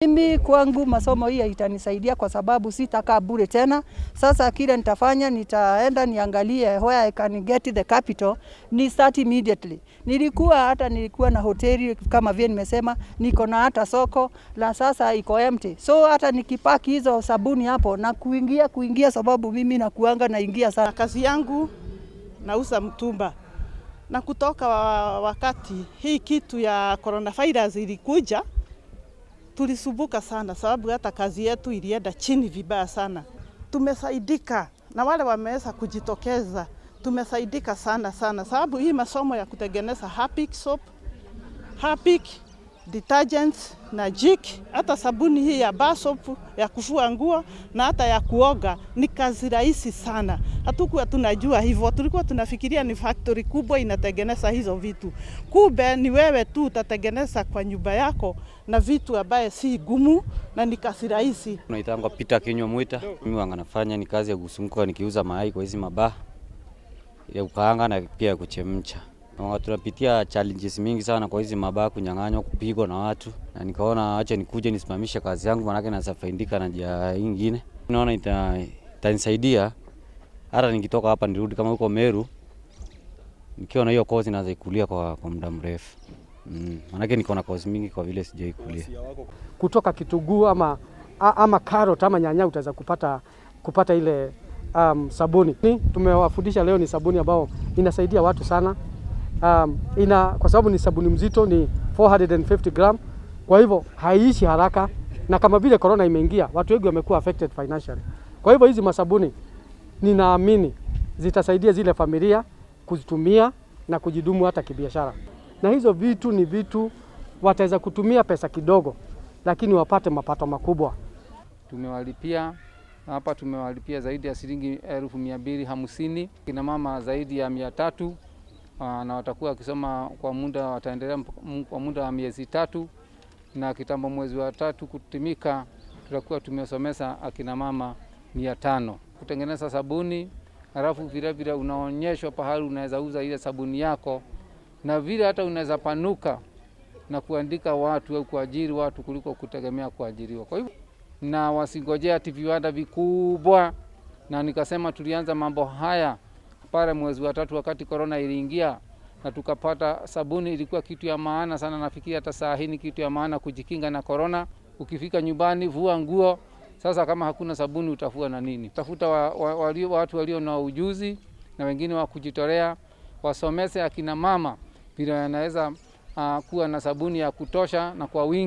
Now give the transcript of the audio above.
Mimi kwangu masomo hii itanisaidia kwa sababu sitakaa bure tena. Sasa kile nitafanya, nitaenda niangalie where I can get the capital, ni start immediately. Nilikuwa na hoteli kama vile nimesema, niko na hata soko la sasa iko empty. So hata nikipaki hizo sabuni hapo na kuingia, sababu mimi nakuanga naingia sana. Kazi yangu nauza mtumba, na kutoka wakati hii kitu ya coronavirus ilikuja, tulisumbuka sana, sababu hata kazi yetu ilienda chini vibaya sana. Tumesaidika na wale wameweza kujitokeza, tumesaidika sana sana, sababu hii masomo ya kutengeneza Harpic soap, Harpic detergents na Jik, hata sabuni hii ya bar soap ya kufua nguo na hata ya kuoga ni kazi rahisi sana. Hatukuwa tunajua hivyo, tulikuwa tunafikiria ni factory kubwa inatengeneza hizo vitu, kumbe ni wewe tu utatengeneza kwa nyumba yako na vitu ambaye si gumu na ni kazi rahisi. Naitangwa Peter Kinywa Mwita. Mimi wanga nafanya ni kazi ya kusunguka nikiuza mayai kwa hizi mabaa ya kukaanga na pia ya kuchemsha. Na tunapitia challenges mingi sana kwa hizi mabaa, kunyang'anywa, kupigwa na watu, na nikaona acha nikuje nisimamishe kazi yangu, manake naweza faidika na njia nyingine. Naona itanisaidia hata nikitoka hapa nirudi kama huko Meru, nikiwa na hiyo kozi naweza ikulia kwa muda mrefu. Manake niko na kozi mingi kwa vile sijaikulia. Kutoka kitunguu ama carrot ama nyanya utaweza kupata ile sabuni. Tumewafundisha leo ni sabuni ambayo inasaidia watu sana. Kwa sababu ni sabuni mzito, ni 450 gram, kwa hivyo haiishi haraka, na kama vile corona imeingia, watu wengi wamekuwa affected financially. Kwa hivyo hizi masabuni ninaamini zitasaidia zile familia kuzitumia na kujidumu hata kibiashara, na hizo vitu ni vitu wataweza kutumia pesa kidogo, lakini wapate mapato makubwa. Tumewalipia hapa, tumewalipia zaidi ya shilingi 250,000, kina mama zaidi ya 300, na watakuwa wakisoma kwa muda, wataendelea kwa muda wa miezi 3, na kitambo mwezi wa 3 kutimika, tutakuwa tumesomesa akina mama 500 kutengeneza sabuni. Halafu vile vile unaonyeshwa pahali unaweza uza ile sabuni yako, na vile hata unaweza panuka na kuandika watu au kuajiri watu kuliko kutegemea kuajiriwa. Kwa hivyo na wasingojea ati viwanda vikubwa, na nikasema tulianza mambo haya pale mwezi wa 3 wakati corona iliingia, na tukapata sabuni ilikuwa kitu ya maana sana. Nafikiri hata saa hii ni kitu ya maana kujikinga na corona. Ukifika nyumbani vua nguo. Sasa kama hakuna sabuni utafua na nini? Tafuta watu walio na ujuzi na wengine wa kujitolea, wasomese akina mama vile wanaweza kuwa na sabuni ya kutosha na kwa wingi.